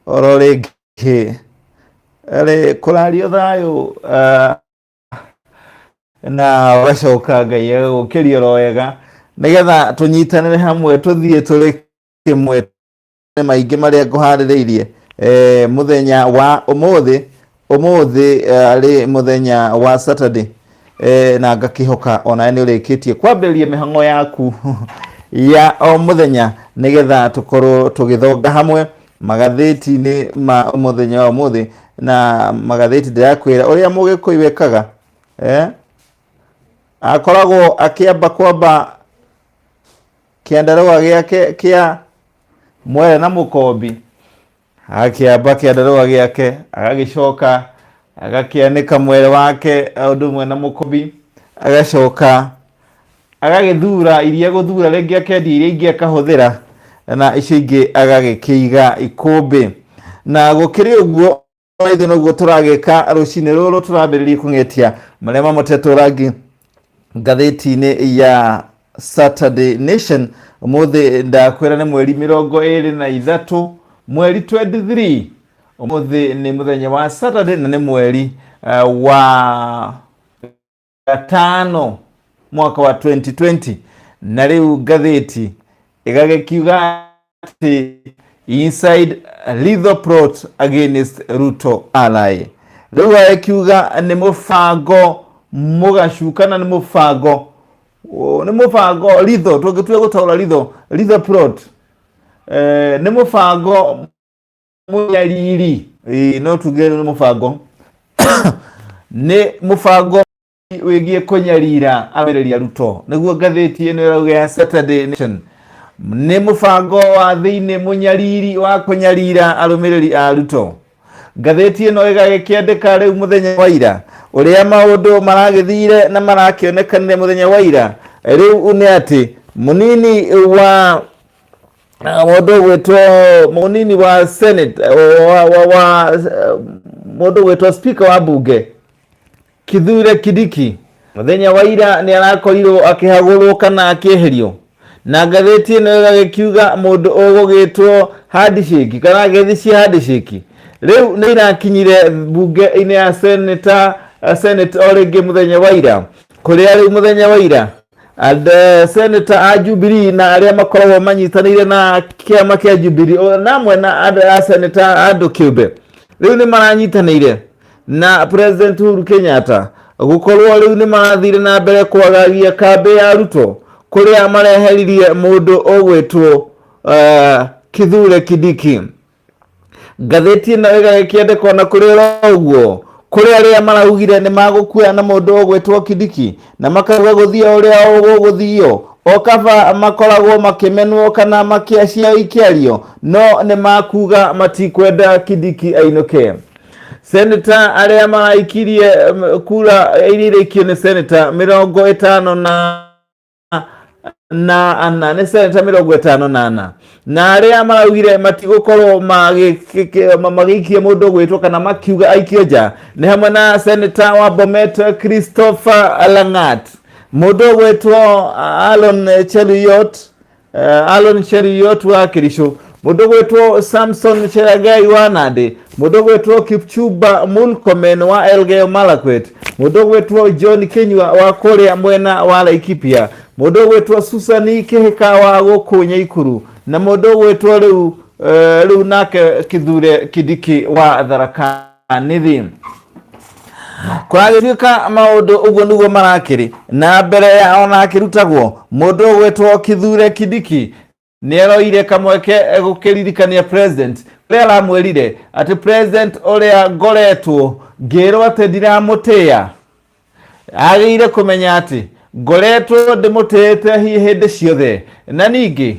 Oro rĩngĩ rĩ kũrario thayũ na ũgacoka Ngai agagũkĩria oro wega nĩgetha tũnyitanĩre hamwe tũthiĩ tũrĩ kĩmwe maingĩ marĩa ngũharĩrĩirie mũthenya wa ũmũthĩ. Ũmũthĩ arĩ mũthenya wa Saturday na ngakĩhoka onawe nĩ ũrĩkĩtie kwambĩrĩria mĩhang'o yaku ya o mũthenya nĩgetha tũkorwo tũgĩthonga hamwe magathĩti-inĩ ma mũthenya wa ũmũthĩ. Na magathĩti ndĩrakwĩra ũrĩa Mũgĩkũyũ ekaga, akoragwo akĩamba kwamba kĩandarũa gĩake kĩa mwere na mũkombi, agakĩamba kĩandarũa gĩake, agagĩcoka agakĩanĩka mwere wake ũndũ ũmwe na mũkombi, agacoka agagĩthura iria gũthura, rĩngĩ akendia iria ingĩ akahũthĩra, na icio ingĩ agagĩkĩiga ikũmbĩ. Na gũkĩrĩ ũguo, ithuĩ noguo tũragĩka rũcinĩ rũrũ, tũrambĩrĩria kũng'etia marĩa mamotetwo rangi ngathĩti-inĩ ya Saturday Nation. Ũmũthĩ ndakwĩra nĩ mweri 23, mweri 23. Ũmũthĩ nĩ mũthenya wa Saturday na nĩ mweri wa gatano mwaka wa 2020. Na rĩu ngathĩti ĩgagĩkiuga atĩ inside lethal plot against Ruto ally. Rĩu agĩkiuga nĩ mũbango mũgacu kana nĩ mũbango, nĩ mũbango lethal, tũngĩtua gũtaũra lethal, lethal plot, nĩ mũbango mũnyariri. Ĩĩ, no tuge nĩ mũbango, nĩ mũbango wĩgiĩ kũnyarira arũmĩrĩri a Ruto, nĩguo ngathĩti ĩno ĩrauga ya Saturday Nation. Nĩ mũbango wa thĩinĩ mũnyariri wa kũnyarira arũmĩrĩri a Ruto. Ngathĩti ĩno ĩgagĩkĩandĩka rĩu mũthenya wa ira ũrĩa maũndũ maragĩthire na marakĩonekanire mũthenya wa ira rĩu nĩ atĩ mũnini wa mũndũ ũgwĩtwo mũnini wa Senate wa mũndũ ũgwĩtwo speaker wa bunge Kithure Kindiki mũthenya wa ira nĩ arakorirwo akĩhagũrwo kana akĩeherio. Na ngathĩti ĩno ĩgagĩkiuga mũndũ ũgũgĩtwo handshake kana ngeithi cia handshake rĩu nĩ irakinyire bunge-inĩ ya seneta, Senate o rĩngĩ mũthenya wa ira, kũrĩa rĩu mũthenya wa ira and senator a Jubilee na arĩa makoragwo manyitanĩire na kĩama kĩa Jubilee na amwe na andũ a senator andũ kĩũmbe rĩu nĩ maranyitanĩire na President Uhuru Kenyatta gũkorwo rĩu nĩ marathire na mbere kwagagia kambĩ ya Ruto, kũrĩa mareheririe mũndũ ũgwĩtwo Kithure Kindiki. Ngathĩti ĩno ĩgagĩkĩandĩkwo na kũrĩ oro ũguo kũrĩ arĩa maraugire nĩ magũkua na mũndũ ũgwĩtwo Kindiki na makauga gũthiĩ ũrĩa gũgũthio o kaba makoragwo makĩmenwo kana makĩacia ikĩario, no nĩ makuga matikwenda Kindiki ainũke. Senator arĩa maraikirie kura iria iraikio nĩ senator 54, nĩ senator 54, na arĩa maraugire matigũkorwo magĩikia mũndũ ũgwĩtwo kana makiuga aikio nja nĩ hamwe na senator wa Bomet Christopher Langat, mũndũ ũgwĩtwo Aaron Cheruiyot, Aaron Cheruiyot wa Kericho, mũndũ ũgwĩtwo Samson Cherargei wa Nandi, mũndũ ũgwĩtwo Kipchumba Murkomen wa Elgeyo Marakwet, mũndũ ũgwĩtwo John Kinyua wa kũrĩa mwena wa Laikipia, mũndũ ũgwĩtwo Susan Kihika wa gũkũ Nyaikuru, na mũndũ ũgwĩtwo rĩu rĩu nake Kithure Kindiki wa Tharaka Nithi. Kũragĩtuĩka maũndũ ũguo nĩguo marakĩrĩ na mbere ya ona akĩrutagwo, mũndũ ũgwĩtwo Kithure Kindiki nĩ aroire kamweke gũkĩririkania president ũrĩa aramwĩrire atĩ president ũrĩa ngoretwo ngĩrwo atĩ ndiramũtĩĩa, agĩrĩire kũmenya atĩ ngoretwo ndĩmũtĩĩte hĩndĩ ciothe, na ningĩ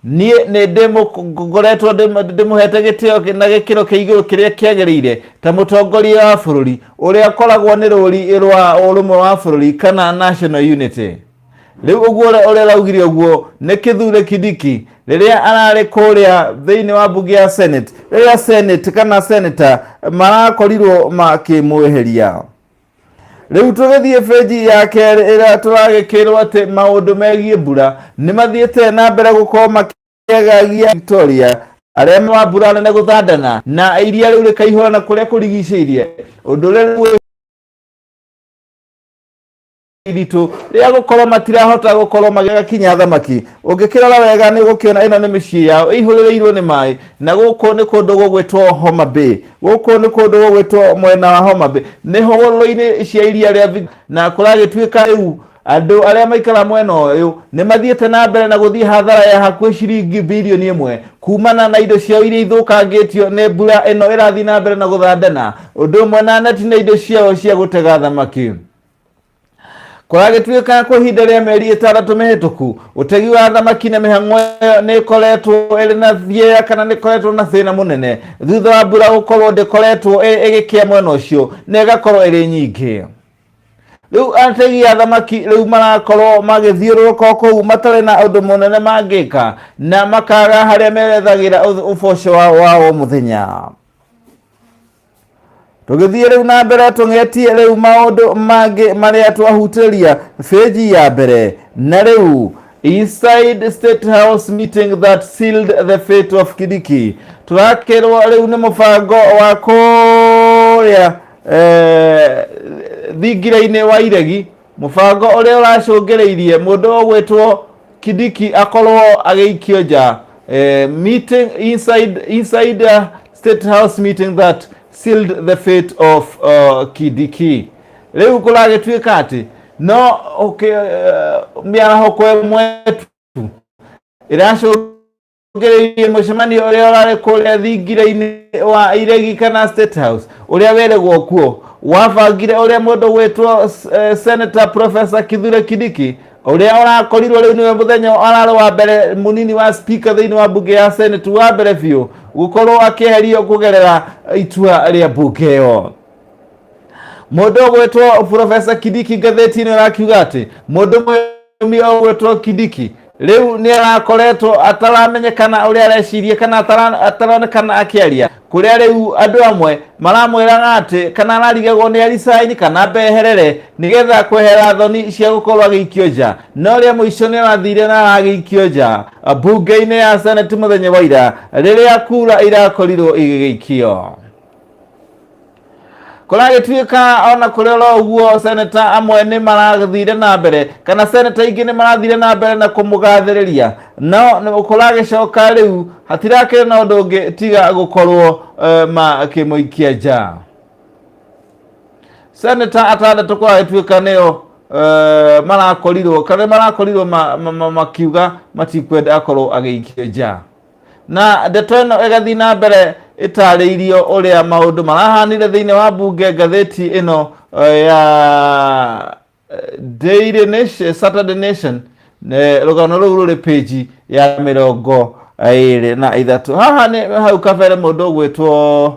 niĩ nĩ ngoretwo ndĩmũhete gĩtĩo na gĩkĩro kĩa igũrũ kĩrĩa kĩagĩrĩire ta mũtongoria wa bũrũri ũrĩa ũkoragwo nĩ rũri rwa ũrũmwe wa bũrũri kana national unity. Rĩu ũguo ũrĩa ũraugire ũguo nĩ Kithure Kindiki rĩrĩa ararĩ kũrĩa thĩinĩ wa mbunge ya Senate, rĩrĩa Senate kana senator marakorirwo makĩmweheria. Rĩu tũgĩthiĩ benji ya kerĩ ĩrĩa tũragĩkĩrwo atĩ maũndũ megiĩ mbura nĩ mathiĩte na mbere gũkorwo makĩagagia Victoria. Arĩa wa mbura nene gũthandana na iria rĩu rĩkaihũra na kũrĩa kũrigicĩirie, ũndũ ũrĩa rĩu iritũ rĩa gũkorwo matirahota gũkorwo magĩgakinya thamaki. Ũngĩkĩrora wega nĩ ũgũkĩona ĩno nĩ mĩciĩ yao ĩihũrĩrĩirwo nĩ maĩ, na gũkũ nĩ kũndũ gũgwĩtwo Homa Bay. Gũkũ nĩ kũndũ gũgwĩtwo mwena wa Homa Bay, nĩ hũgũrũrũ-inĩ cia iria rĩa, na kũragĩtuĩka rĩu andũ arĩa maikara mwena ũyũ nĩ mathiĩte na mbere na gũthiĩ hathara ya hakuhĩ ciringi birioni 1 kumana na indo ciao iria ithũkangĩtio nĩ mbura ĩno ĩrathiĩ na mbere na gũthandana, ũndũ ũmwe na neti na indo ciao cia gũtega thamaki. Kũragĩtuĩka kwa ihinda rĩa mĩeri 6 mĩhĩtũku, ũtegi wa thamaki na mĩhang'o ĩyo nĩ ĩkoretwo ĩrĩ na thieya kana nĩ ĩkoretwo na thĩna mũnene thutha wa mbura gũkorwo ndĩkoretwo ĩgĩkĩa mwena ũcio na ĩgakorwo ĩrĩ nyingĩ. Rĩu ategi a thamaki rĩu marakorwo magĩthiũrũrũka kũu matarĩ na ũndũ mũnene mangĩka na makaga harĩa merethagĩra ũboco wao wa o mũthenya. Tũgĩthiĩ rĩu na mbere tũng'etie rĩu maũndũ mangĩ marĩa twahutĩria bĩnji ya mbere, na rĩu inside State House meeting that sealed the fate of Kindiki. Tũrakĩrwo rĩu nĩ mũbango wa kũrĩa thingira-inĩ wa iregi, mũbango ũrĩa ũracũngĩrĩirie mũndũ ũgwĩtwo Kindiki akorwo agĩikio nja. Meeting inside State House meeting that sealed the fate of Kindiki. Rĩu kũragĩtuĩka atĩ no mĩarahũko ĩmwe tu ĩracũngĩrĩirie mũcemanio ũrĩa ũrarĩ kũrĩa thingira-inĩ wa iregi kana State House, ũrĩa werĩgwo kuo wabangire ũrĩa mũndũ gwĩtwo Senator Professor Kithure Kindiki, ũrĩa ũrakorirwo rĩu nĩwe mũthenya ararĩ wa mbere mũnini wa speaker thĩinĩ wa mbunge ya Senate, wa mbere biũ gũkorwo akĩeherio kũgerera itua rĩa mbunge ĩyo. Mũndũ ũgwĩtwo Professor Kindiki, ngathĩti-inĩ ũrakiuga atĩ mũndũ mũrĩmi ũgwĩtwo Kindiki rĩu nĩ arakoretwo ataramenyekana ũrĩa areciria kana ataronekana akĩaria, kũrĩa rĩu andũ amwe maramwĩraga atĩ kana ararigagwo nĩ aricaini kana mbeherere nĩgetha kwehera thoni cia gũkorwo agĩikio nja, no rĩa mũico nĩ arathire na aragĩikio nja mbunge-inĩ ya Senate mũthenya wa ira rĩrĩa kura irakorirwo igĩgĩikio. Kũragĩtuĩka ona kũrĩ oro ũguo, seneta amwe nĩ marathire na mbere kana seneta ingĩ nĩ marathire na mbere na kũmũgathĩrĩria, no kũragĩcoka rĩu hatirakĩrĩ na ũndũ ũngĩ tiga gũkorwo makĩmũikia nja. Seneta atandatũ kũragĩtuĩka nĩo marakorirwo kana marakorirwo makiuga matikwenda akorwo agĩikio nja, na ndeto ĩno ĩgathiĩ na mbere ĩtarĩirio ũrĩa maũndũ marahanire thĩinĩ wa mbunge. Ngathĩti ĩno ya Daily Nation, Saturday Nation, rũgano rũu rũrĩ page ya 23. Haha nĩ hau kabere mũndũ ũgwĩtwo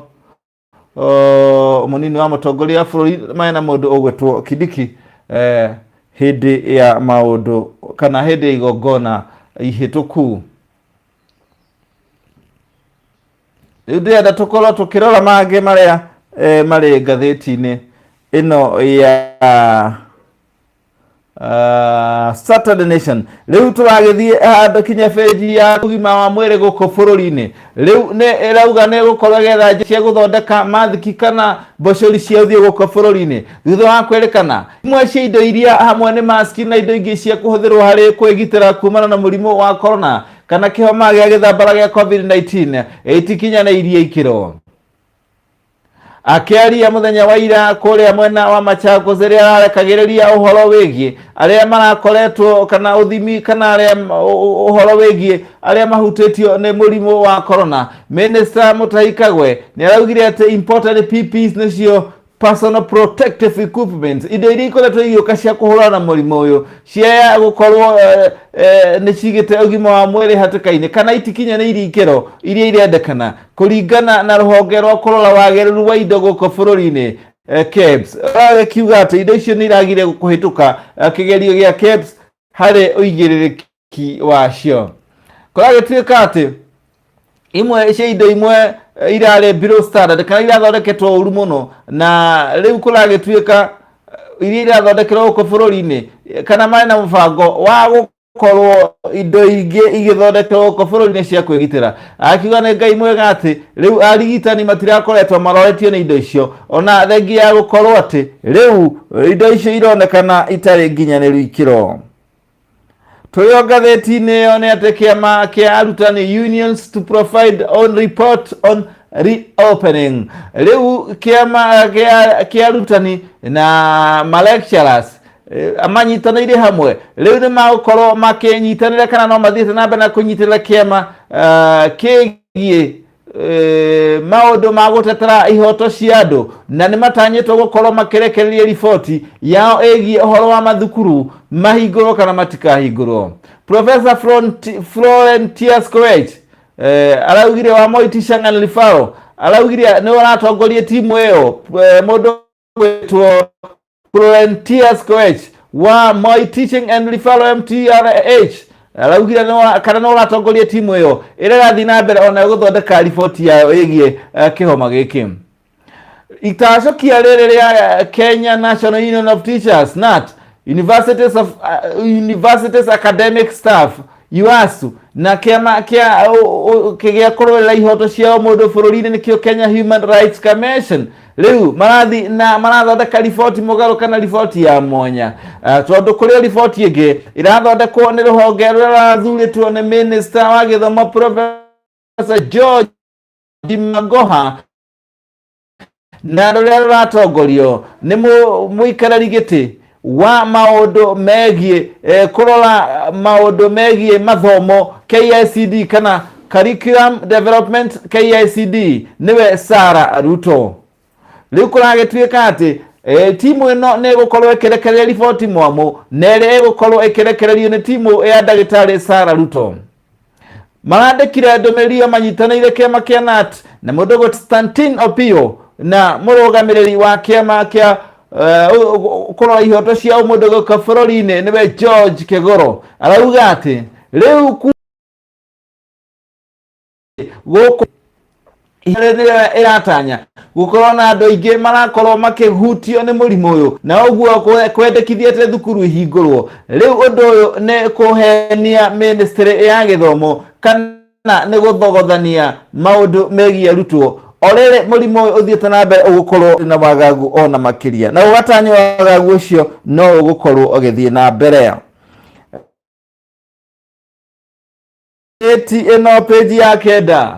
mũnini wa mũtongoria wa bũrũri mena mũndũ ũgwĩtwo Kindiki hĩndĩ ya maũndũ kana hĩndĩ ya igongona ihĩtũku. Rĩu ndĩrenda tũkorwo tũkĩrora mangĩ marĩa marĩ ngathĩti-inĩ ĩno ya Saturday Nation. Rĩu tũragĩthiĩ handũ kinya benji ya ũgima wa mwĩrĩ gũkũ bũrũri-inĩ. Rĩu nĩ ĩrauga nĩ gũkorwo ĩgĩetha njĩra cia gũthondeka mathiki kana mbocori cia ũthiũ gũkũ bũrũri-inĩ thutha wa kwĩrĩkana imwe cia indo iria hamwe nĩ maski na indo ingĩ cia kũhũthĩrwo harĩ kwĩgitĩra kumana na mũrimũ wa corona kana kĩhoma gĩa gĩthambara gĩa COVID-19 itikinyanĩirie ikĩro. Akĩaria mũthenya wa ira kũrĩa mwena wa Machakos rĩrĩa ararekagĩrĩria ũhoro wĩgiĩ arĩa marakoretwo kana ũthimi kana arĩa ũhoro wĩgiĩ arĩa mahutĩtio nĩ mũrimũ wa corona, Minister Mutahi Kagwe nĩ araugire atĩ imported PPEs, nĩcio personal protective equipment, indo iria ikoretwo igĩũka cia kũhũrana na mũrimũ ũyũ, cia gũkorwo nĩ cigĩte ũgima wa mwĩrĩ hatĩka-inĩ kana itikinyanĩirie ikĩro iria irendekana kũringana na rũhonge rwa kũrora wagĩrĩru wa indo gũkũ bũrũri-inĩ, KEBS. Kiuga atĩ indo icio nĩ iragire kũhĩtũka kĩgerio gĩa KEBS harĩ ũigĩrĩrĩki wacio. Kũragĩtuĩka atĩ imwe cia indo imwe irarĩ below standard kana irathondeketwo ũru mũno, na rĩu kũragĩtuĩka iria irathondekerwo gũkũ bũrũri-inĩ kana marĩ na mũbango wa Gũkorwo indo ingĩ igĩthondekerwo gũkũ bũrũri-inĩ cia kwĩgitĩra. Akiuga nĩ Ngai mwega atĩ rĩu arigitani matirakoretwo maroretio nĩ indo icio, ona thengia ya gũkorwo atĩ rĩu indo icio ironekana itarĩ nginyanĩru ikĩro. Tũrĩ o ngathĩti-inĩ ĩyo nĩ atĩ kĩama kĩa arutani unions to provide on report on reopening. Rĩu kĩama kĩa arutani na ma lecturers manyitanĩire hamwe rĩu nĩ magũkorwo makĩnyitanĩra kana no mathiĩte na mbere na kũnyitĩrĩra kĩama kĩgiĩ maũndũ ma gũtetera ihoto cia andũ, na nĩ matanyĩtwo gũkorwo makĩrekereria riboti yao ĩgiĩ ũhoro wa mathukuru mahingũrwo kana matikahingũrwo. Professor Florentius Koech araugire wa Moi Teaching and Referral araugire nĩ ũratongoria timu ĩyo, mũndũ gwĩtwo Florentius Koech wa Moi Teaching and Referral MTRH araugire kana no ũratongoria timu ĩyo ĩrĩa ĩrathiĩ na mbere ona gũthondeka riboti yayo ĩgiĩ kĩhoma gĩkĩ. Itacũkia rĩrĩ rĩa Kenya National Union of Teachers NAT, Universities Academic Staff UASU na kĩama kĩa kĩgĩa kũrũĩrĩra ihoto cia mũndũ bũrũri-inĩ nĩkĩo Kenya Human Rights Commission rĩu marathi na marathondeka riboti mũgarũ kana riboti ya mwanya, tondũ kũrĩ riboti ĩngĩ ĩrathondekwo nĩ rũhonge rũrĩa rũrathurĩtwo nĩ minister wa gĩthomo Professor George Magoha, na rũrĩa rũratongorio nĩ mũikarĩri gĩtĩ wa maũndũ megiĩ kũrora maũndũ megiĩ mathomo KICD kana Curriculum Development KICD nĩwe Sarah Ruto. Rĩu kũragĩtuĩka atĩ timu ĩno nĩ ĩgũkorwo ĩkĩrekereria riboti mwamũ, na ĩrĩa ĩgũkorwo ĩkĩrekererio nĩ timu ya ndagĩtarĩ Sarah Ruto. Marandĩkire ndũmĩrĩri ĩyo manyitanĩire kĩama kĩa NAT na mũndũ Constantine Opio na mũrũgamĩrĩri wa kĩama kĩa kũrora ihoto cia ũmũndũ gũkũ bũrũri-inĩ nĩwe George Kĩgũrũ. Arauga atĩ rĩu gũkũ ĩratanya gũkorwo na andũ aingĩ marakorwo makĩhutio nĩ mũrimũ ũyũ, na ũguo kwendekithia atĩ thukuru ihingũrwo rĩu. Ũndũ ũyũ nĩ kũhenia ministry ya gĩthomo kana nĩ gũthogothania maũndũ megiĩ arutwo o rĩrĩ mũrimũ ũyũ ũthiĩte na mbere ũgũkorwo na wagagu ona makĩria, na ũgatanywo wagagu ũcio no ũgũkorwo ũgĩthiĩ na mbere. Ĩti ĩno page ya 9,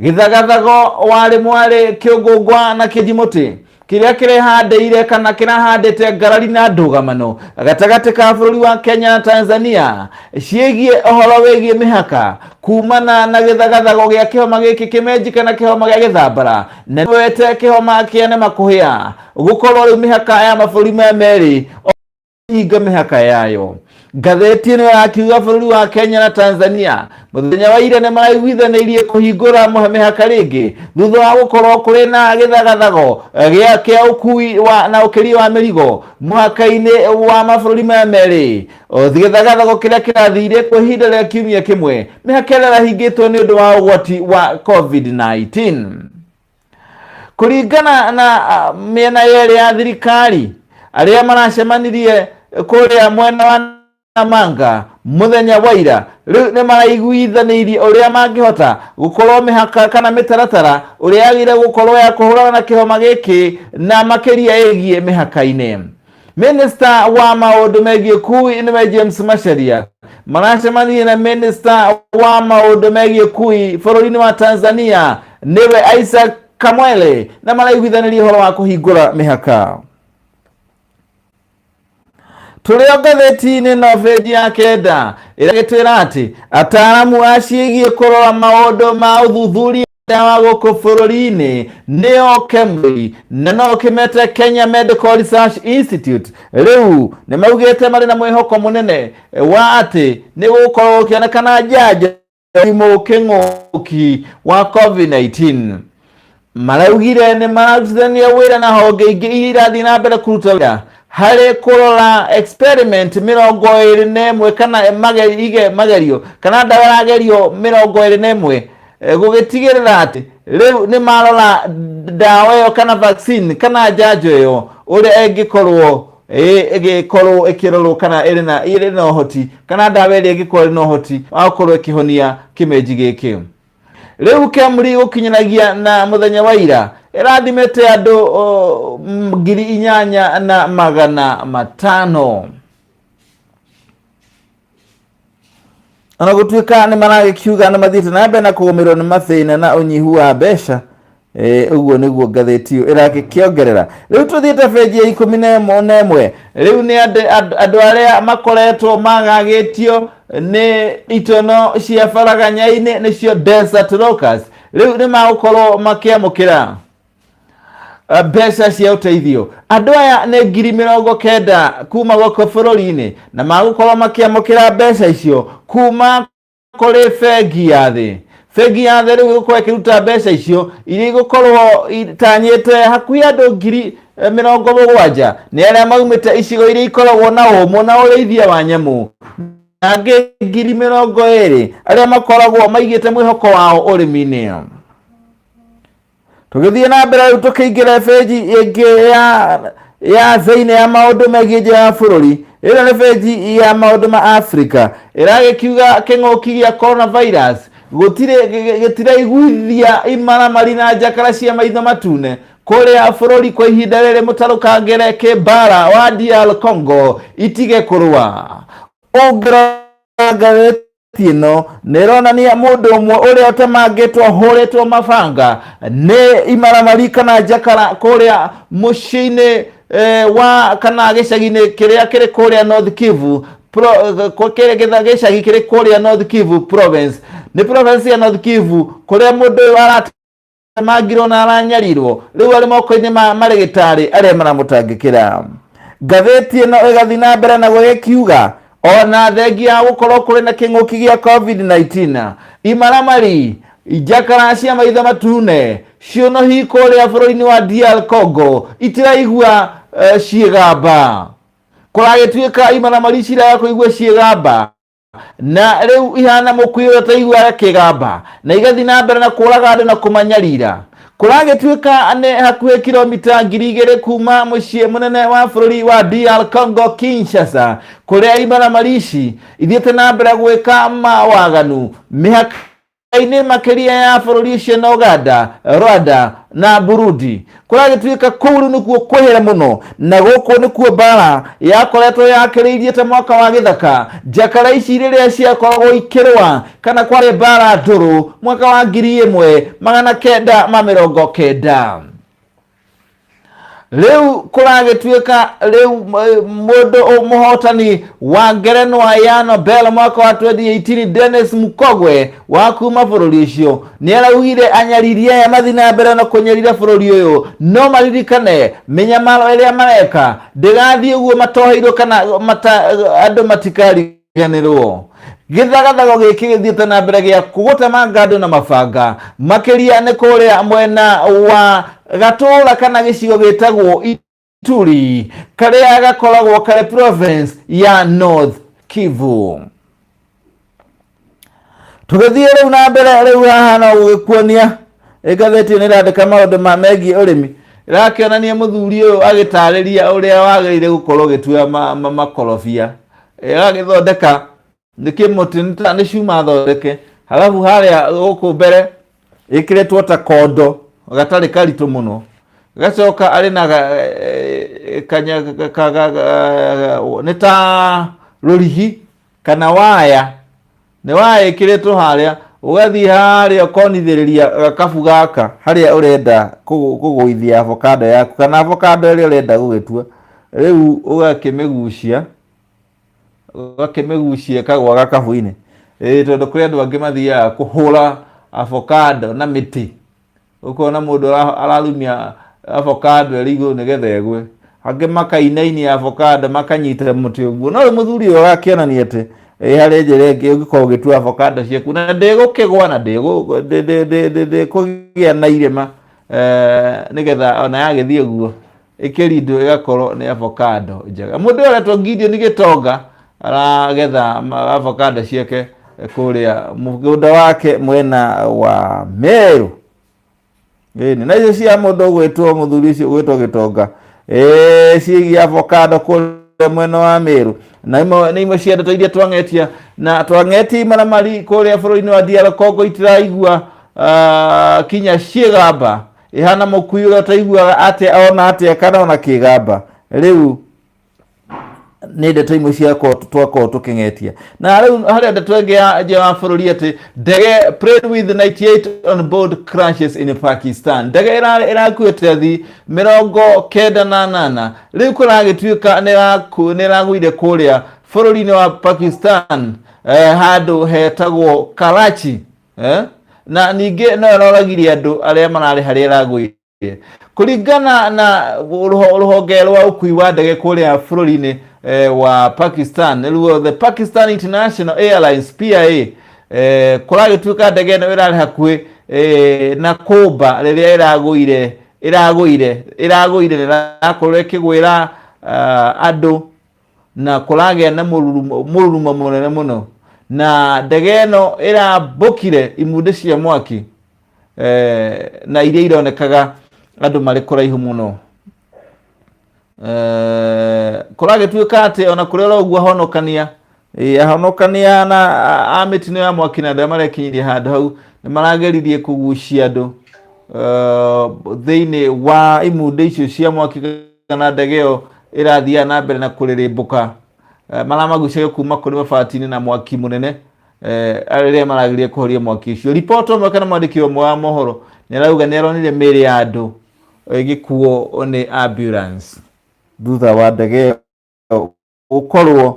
gĩthagathago warĩ mwarĩ kĩũngũngwa na kĩnjimũtĩ kĩrĩa kĩrehandĩire kana kĩrahandĩte ngarari na ndũgamano gatagatĩ ka bũrũri wa Kenya na Tanzania ciĩgiĩ ũhoro wĩgiĩ mĩhaka kumana na gĩthagathago gĩa kĩhoma gĩkĩ kĩmenji kana kĩhoma gĩa gĩthambara na wete kĩhoma kĩa Nemakũhĩa gũkorwo rĩu mĩhaka ya mabũrũri maya merĩ hinga mĩhaka yayo. Ngathĩti ĩno yakiuga bũrũri wa Kenya na Tanzania mũthenya wa ira nĩ maraiguithanĩirie kũhingũra mĩhaka rĩngĩ thutha wa gũkorwo kũrĩ na gĩthagathago gĩa kĩa ũkui wa na ũkĩria wa mĩrigo mũhaka-inĩ wa mabũrũri maya merĩ, gĩthagathago kĩrĩa kĩrathire kwa ihinda rĩa kiumia kĩmwe mĩhaka ĩrĩa ĩrahingĩtwo nĩ ũndũ wa ũgwati wa COVID-19. Kũringana na mĩena yerĩ ya thirikari arĩa maracemanirie kũrĩa mwena wa Namanga mũthenya wa ira, rĩu nĩ maraiguithanĩirie ũrĩa mangĩhota gũkorwo mĩhaka kana mĩtaratara ũrĩa yagĩrĩire gũkorwo ya kũhũrana na kĩhoma gĩkĩ na makĩria ĩgiĩ mĩhaka-inĩ. Minista wa maũndũ megiĩ ũkui nĩwe James Macharia maracemanirie na minista wa maũndũ megiĩ ũkui bũrũri-inĩ wa Tanzania nĩwe Isaac Kamwele, na maraiguithanĩria ũhoro wa kũhingũra mĩhaka. Tũrĩ o ngathĩti-inĩ no benji ya 9 ĩragĩtwĩra atĩ ataaramu a ciĩgiĩ kũrora maũndũ ma ũthuthuria wa gũkũ bũrũri-inĩ nĩo KEMRI na no kĩmete Kenya Medical Research Institute rĩu nĩ maugĩte marĩ na mwĩhoko mũnene wa atĩ nĩ gũgũkorwo gũkĩonekana njanjo mũrimũ kĩng'ũki wa COVID-19. Maraugire nĩ mararutithania wĩra na honge ingĩ iria irathiĩ na mbere kũruta wĩra harĩ kũrora experiment 21 kana magerio kana ndawa ĩragerio 21, gũgĩtigĩrĩra atĩ rĩu nĩ marora ndawa ĩyo kana vaccine kana njanjo ĩyo ũrĩa ĩngĩkorwo. Ĩgĩkorwo ĩkĩrorwo kana ĩrĩ na ũhoti, kana ndawa ĩrĩa ĩngĩkorwo ĩrĩ na ũhoti wa gũkorwo ĩkĩhonia kĩmenji gĩkĩ. Rĩu KEMRI gũkinyanagia na mũthenya wa ira ĩrathimĩte andũ 8500. Ona gũtuĩka nĩ maragĩkiuga nĩ mathiĩte na mbere na kũgũmĩrwo nĩ mathĩna na ũnyihu wa mbeca. Ũguo nĩguo ngathĩti ĩyo ĩragĩkĩongerera. Rĩu tũthiĩte benji ya 11. Rĩu nĩ andũ arĩa makoretwo magagĩtio nĩ itono cia baraganya-inĩ, nĩcio desert locust, rĩu nĩ magũkorwo makĩamũkĩra mbeca cia ũteithio. Andũ aya nĩ 90,000 kuma gũkũ bũrũri-inĩ, na magũkorwo makĩamũkĩra mbeca icio kuma kũrĩ Bengi ya Thĩ. Bengi ya Thĩ rĩu ĩgũkorwo ĩkĩruta mbeca icio iria igũkorwo itanyĩte hakuhĩ andũ 70,000, nĩ arĩa maumĩte icigo iria ikoragwo na ũmũ na ũrĩithia wa nyamũ, na angĩ 20,000 arĩa makoragwo maigĩte mwĩhoko wao ũrĩmi-inĩ. Tũgĩthiĩ na mbere rĩu, tũkĩingĩra benji ĩngĩ ya thĩinĩ ya maũndũ megiĩ nja ya bũrũri. Ĩno nĩ benji ya maũndũ ma Afrika. Ĩragĩkiuga kĩng'ũki gĩa coronavirus gũtirĩ gĩtiraiguithia imaramari na njakara cia maitho matune kũrĩa bũrũri kwa ihinda rĩrĩ mũtarũkangĩre kĩmbara wa DR Congo itige kũrũa. Ũngĩrora ngathĩti ĩno, nĩ ĩronania mũndũ ũmwe ũrĩa ũtemangĩtwo, hũrĩtwo mabanga nĩ imaramari kana njakara kũrĩa mũciĩ-inĩ wa kana gĩcagi-inĩ kĩrĩa kĩrĩ kũrĩa North Kivu, kĩrĩa gĩcagi kĩrĩ kũrĩa North Kivu province, nĩ province ya North Kivu, kũrĩa mũndũ ũyũ aratemangirwo na aranyarirwo. Rĩu arĩ moko-inĩ ma marĩgĩtarĩ arĩa maramũtangĩkĩra. Ngathĩti ĩno ĩgathiĩ na mbere na gũgĩkiuga ona thengia ya gũkorwo kũrĩ na kĩng'ũki gĩa COVID-19, imaramari, njakara cia maitho matune ciũnũhi kũrĩa bũrũri-inĩ wa DR Congo itiraigua ciĩgamba. Kũragĩtuĩka imaramari ciraga kũigua ciĩgamba, na rĩu ihana mũkuĩ ũrĩa ũtaiguaga kĩgamba, na igathiĩ na mbere na kũraga andũ na kũmanyarira. Kũragĩtuĩka nĩ hakuhĩ kilomita 2000 kuma mũciĩ mũnene wa bũrũri wa DR Congo, Kinshasa, kũrĩa imaramari ici ithiĩte na mbere gwĩka mawaganu mĩhaka-inĩ makĩria ya bũrũri ũcio na Uganda, Rwanda na Burundi. Kũragĩtuĩka kũu rĩu nĩkuo kwĩhĩra mũno, na gũkũ nĩkuo mbara yakoretwo yakĩrĩirie ta mwaka wa gĩthaka, njakara ici rĩrĩa ciakoragwo ikĩrũa kana kwarĩ mbara ndũrũ mwaka wa 1990. Rĩu kũragĩtuĩka rĩu mũndũ mũhotani wa ngerenwa ya Nobel mwaka wa 2018, Denis Mukwege wa kuma bũrũri ũcio, nĩ araugire anyariri aya mathiĩ na mbere na kũnyarira bũrũri ũyũ, no maririkane mĩnyamaro ĩrĩa mareka ndĩgathiĩ ũguo matoheirwo kana andũ matikariganĩrwo. Gĩthagathago gĩkĩ gĩthiĩte na mbere gĩa gũtemanga andũ na mabanga makĩria nĩ kũrĩa mwena wa gatũra kana gĩcigo gĩtagwo Ituri, karĩa gakoragwo karĩ province ya North Kivu. Tũgĩthiĩ rĩu na mbere, rĩu haha no gũgĩkuonia ngathĩti ĩno ĩrandĩka maũndũ ma megiĩ ũrĩmi. Ĩrakĩonania mũthuri ũyũ agĩtarĩria ũrĩa wagĩrĩire gũkorwo ũgĩtua makorobia. Ĩgagĩthondeka nĩ kĩmũtĩ, nĩ cuma thondeke, halafu harĩa gũkũ mbere ĩkĩrĩtwo ta kondo gatarĩ karitũ mũno, gacoka arĩ na nĩ ta rũrigi kana waya, nĩ waya ĩkĩrĩtwo harĩa, ũgathiĩ harĩa ũkonithĩrĩria gakabu gaka harĩa ũrenda kũgũithia avocado yaku kana avocado ĩrĩa ũrenda gũgĩtua. Rĩu ũgakĩmĩgucia ĩkagwa gakabu-inĩ. Ĩĩ, tondũ kũrĩ andũ angĩ mathiaga kũhũra avocado na mĩtĩ, ũkona mũndũ ararumia avocado ĩrĩ igũrũ nĩgetha ĩgwe, angĩ makainainia avocado, makanyita mũtĩ ũguo. No rĩu mũthuri ũyũ agakĩonania atĩ ĩ harĩ njĩra ĩngĩ ũngĩkorwo ũgĩtua avocado ciaku na ndĩgũkĩgwa na ndĩkũgĩa na irĩma, nĩgetha ona yagĩthiĩ ũguo ĩkĩrindwo ĩgakorwo nĩ avocado njega. Mũndũ ũyũ aretwo Gideon Gĩtonga, aragetha avocado ciake kũrĩa mũgũnda wake mwena wa Meru. Ĩni na icio cia mũndũ ũgwĩtwo, mũthuri ũcio ũgwĩtwo Gĩtonga. Ciĩgiĩ avocado kũrĩa mwena wa Meru, na imwe nĩ imwe cia ndeto iria twang'etia na twang'etia imaramari kũrĩa bũrũri-inĩ wa DR Congo itiraigua kinya ciĩgamba ihana mũkui ũrĩa ũtaiguaga atĩa ona atĩa kana ona kĩgamba. Rĩu nĩ ndeto imwe ciakorwo twakorwo tũkĩng'etia. Na rĩu harĩa ndeto ĩngĩ ya nja wa bũrũri atĩ ndege plane with 98 on board crashes in Pakistan. Ndege ĩrakuĩte athii 98, rĩu kũragĩtuĩka nĩ ĩragũire kũrĩa bũrũri-inĩ wa Pakistan, handũ hetagwo Karachi, na ningĩ no ĩroragirie andũ arĩa mararĩ harĩa ĩragũire. Kũringana na rũhonge rwa ũkui wa ndege kũrĩa bũrũri-inĩ wa Pakistan, nĩruo the Pakistan International Airlines, PIA, kũragĩtuĩka ndege ĩno ĩrarĩ hakuhĩ na kũmba rĩrĩa ĩragũire ĩrakorwo ĩkĩgwĩra andũ na kũragĩa na mũrurumo mũnene mũno, na ndege ĩno ĩrambũkire imundĩ cia mwaki na iria ironekaga andũ marĩ kũraihu mũno. Kũragĩtuĩka atĩ ona kũrĩ oro ũguo ahonokania na a mĩtino ya mwaki na andũ arĩa marekinyirie handũ hau nĩ marageririe kũgucia andũ thĩinĩ wa imundĩ icio cia mwaki kana ndege ĩyo ĩrathiaga na mbere na kũrĩrĩmbũka. Maramagucagia kuma kũrĩ mabati-inĩ na mwaki mũnene rĩrĩa marageria kũhoria mwaki ũcio. Ripota ũmwe kana mwandĩki ũmwe wa mohoro nĩ arauga nĩ aronire mĩĩrĩ ya andũ ĩgĩkuo nĩ ambulance thutha wa ndege ĩyo gũkorwo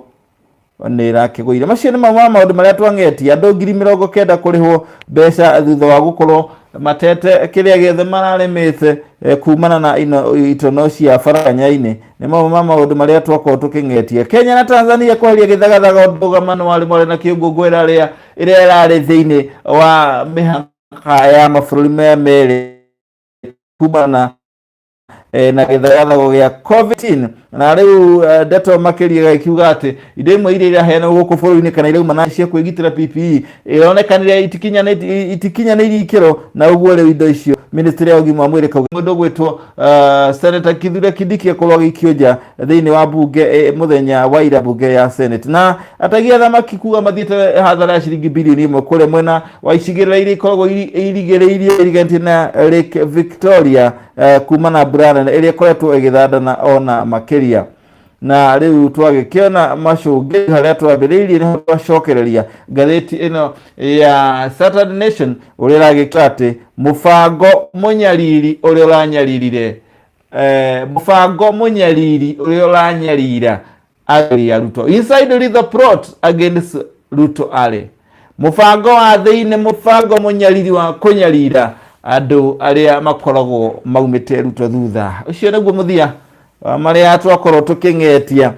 nĩ ĩrakĩgũire. Macio nĩ mamwe ma maũndũ marĩa twang'etie. Andũ 90,000 kũrĩhwo mbeca thutha wa gũkorwo matete kĩrĩa gĩothe mararĩmĩte kumana na ino itono cia baraganya-inĩ. Nĩ mamwe ma maũndũ marĩa twakorwo tũkĩng'etia. Kenya na Tanzania kweheria gĩthagathaga ndũgamano warĩ mwarĩ na kĩũngũngũĩra ĩrĩa ĩrarĩ thĩinĩ wa mĩhaka ya mabũrũri maya merĩ kumana na gĩthagathago gĩa COVID-19. Na rĩu ndeto makĩria ĩgagĩkiuga atĩ indo imwe iria iraheanwo gũkũ bũrũri-inĩ kana irauma na cia kwĩgitĩra PPE ironekanire itikinyanĩirie ikĩro, na ũguo rĩu indo icio ministry ya ũgima wa mwĩrĩ kauga mũndũ ũgwĩtwo Senator Kithure Kindiki akorwo agĩikio nja thĩinĩ wa bunge mũthenya wa ira, bunge ya Senate. Na ategi a thamaki kuga mathiĩte hathara ya ciringi bilioni 1 kũrĩa mwena wa icigĩrĩra iria ikoragwo irigĩrĩirie iriganĩtie na Lake Victoria kuma na mbura nene ĩrĩa ĩkoretwo ĩgĩthandana ona makĩria. Na rĩu twagĩkĩona macũngĩ harĩa twambĩrĩirie nĩho twacokereria ngathĩti ĩno ya Saturday Nation ũrĩa ĩragĩka atĩ mũbango mũnyariri ũrĩa ũranyaririre, mũbango mũnyariri ũrĩa ũranyarira ya Ruto, inside the plot against Ruto, arĩ mũbango wa thĩinĩ, mũbango mũnyariri wa kũnyarira andũ arĩa makoragwo maumĩte Ruto thutha. Ũcio nĩguo mũthia wa marĩa twakorwo tũkĩng'etia,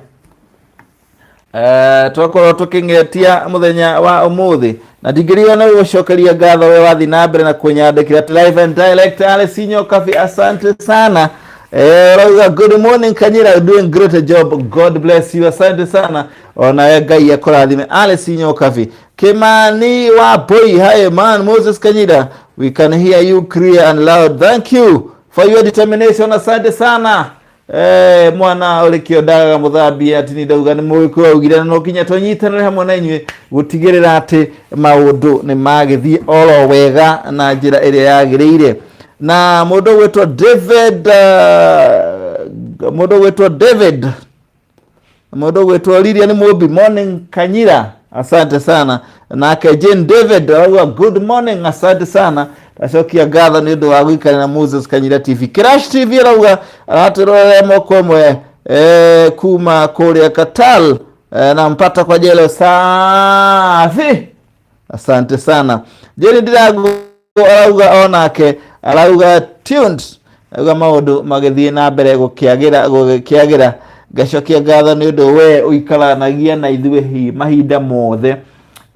twakorwo tũkĩng'etia mũthenya wa ũmũthĩ. Na ndingĩrigwo nĩ gũcokeria ngatho we wathiĩ na mbere na kũnyandĩkĩra live and direct. Alice Nyokabi, asante sana. Rauga, "Good morning Kanyira, doing great job, God bless you." Asante sana, onawe Ngai akũrathime, Alice Nyokabi. Kimani wa Boy, "Hi man Moses Kanyira, we can hear you clear and loud. Thank you for your determination." Asante sana. Mwana ũrĩ kĩo ndagaga mũthambia ati nĩ ndauga nĩ mũgĩkũyũ augire na no kinya tũnyitanĩre hamwe na inyuĩ gũtigĩrĩra atĩ maũndũ nĩ magĩthiĩ oro wega na njĩra ĩrĩa yagĩrĩire. Na mũndũ ũgwĩtwo David, mũndũ ũgwĩtwo David, mũndũ ũgwĩtwo Lilian Mũmbi, "Morning Kanyira," asante sana. Nake Jane David arauga, "Good morning," asante sana. Acokia ngatho nĩ ũndũ wa gũikara na Moses Kanyira TV. Crash TV arauga aratwĩrorera moko ĩmwe kuma kũrĩa Qatar, nampata kwa jelo safi, asante sana. Jane Ndirago arauga onake arauga tuned, arauga maũndũ magĩthiĩ na mbere gũkĩagĩra gũgĩkĩagĩra. Ngacokia ngatho nĩ ũndũ we ũikaranagia na ithuĩ mahinda mothe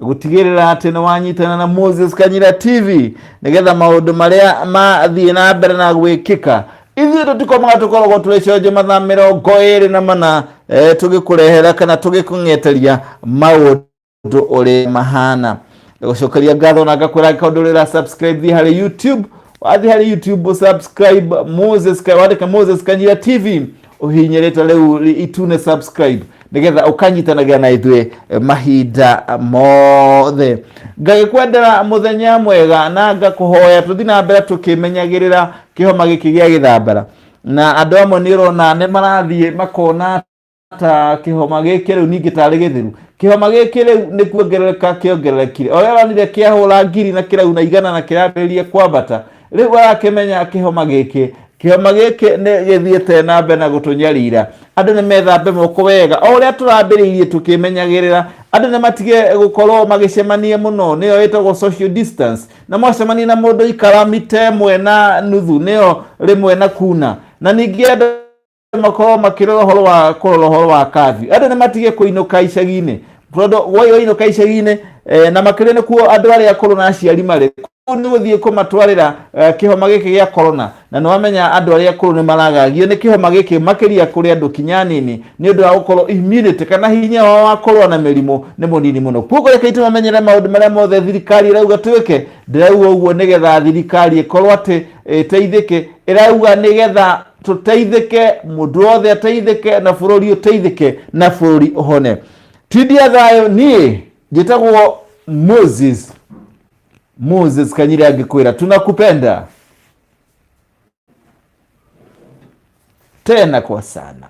gũtigĩrĩra atĩ nĩ wanyitana na Moses Kanyira TV nĩgetha maũndũ marĩa mathiĩ na mbere na gwĩkĩka ithuĩ tũtikomaga, tũkoragwo tũrĩ cionje mathaa 24, tũgĩkũrehera kana tũgĩkũng'eteria maũndũ ũrĩa mahana. Gũcokeria ngatho na ngakwĩra angĩkorwo ndũrĩ ũra subscribe, thiĩ harĩ YouTube, wathiĩ harĩ YouTube subscribe Moses, wandĩke Moses Kanyira TV. Ũhihinye rĩtwa rĩu itune subscribe nĩgetha ũkanyitanagĩra na ithuĩ mahinda mothe. Ngagĩkwendera mũthenya mwega na ngakũhoya tũthiĩ na mbere tũkĩmenyagĩrĩra kĩhoma gĩkĩ gĩa gĩthambara. Na andũ amwe nĩ ũrona nĩ marathiĩ makona ta kĩhoma gĩkĩ rĩu ningĩ tarĩ gĩthiru. Kĩhoma gĩkĩ rĩu nĩ kuongerereka kĩongererekire. O ũrĩa ũronire kĩahũra ngiri na kĩrauna igana na kĩrambĩrĩria kwambata, rĩu arakĩmenya kĩhoma gĩkĩ kĩhoma gĩkĩ nĩ gĩthiĩte na mbere na gũtũnyarira. Andũ nĩ methambe moko wega o ũrĩa tũrambĩrĩirie tũkĩmenyagĩrĩra. Andũ nĩ matige gũkorwo magĩcemania mũno, nĩyo ĩtagwo social distance. Na mwacemania na mũndũ ikara mita ĩmwe na nuthu, nĩyo rĩmwe na kuna. Na ningĩ andũ makorwo makĩrora ũhoro wa kũrora ũhoro wa curfew. Andũ nĩ matige kũinũka icagi-inĩ, tondũ wainũka icagi-inĩ na makĩria nĩkuo andũ arĩa akũrũ na aciari marĩ, kũu nĩ gũthiĩ kũmatwarĩra kĩhoma gĩkĩ gĩa corona. Na nĩ wamenya andũ arĩa akũrũ nĩ maragagio nĩ kĩhoma gĩkĩ makĩria kũrĩ andũ kinya nini, nĩ ũndũ wa gũkorwo immunity kana hinya wao wa kũrũa na mĩrimũ nĩ mũnini mũno. Koguo reke tũmamenyere maũndũ marĩa mothe thirikari ĩrauga twĩke. Ndĩrauga ũguo nĩgetha thirikari ĩkorwo atĩ ĩteithĩke, ĩrauga nĩgetha tũteithĩke, mũndũ wothe ateithĩke, na bũrũri ũteithĩke, na bũrũri ũhone. Tindia thayũ. Niĩ njĩtagwo Moses, Moses Kanyire, angĩkwĩra tunakupenda tena kwa sana.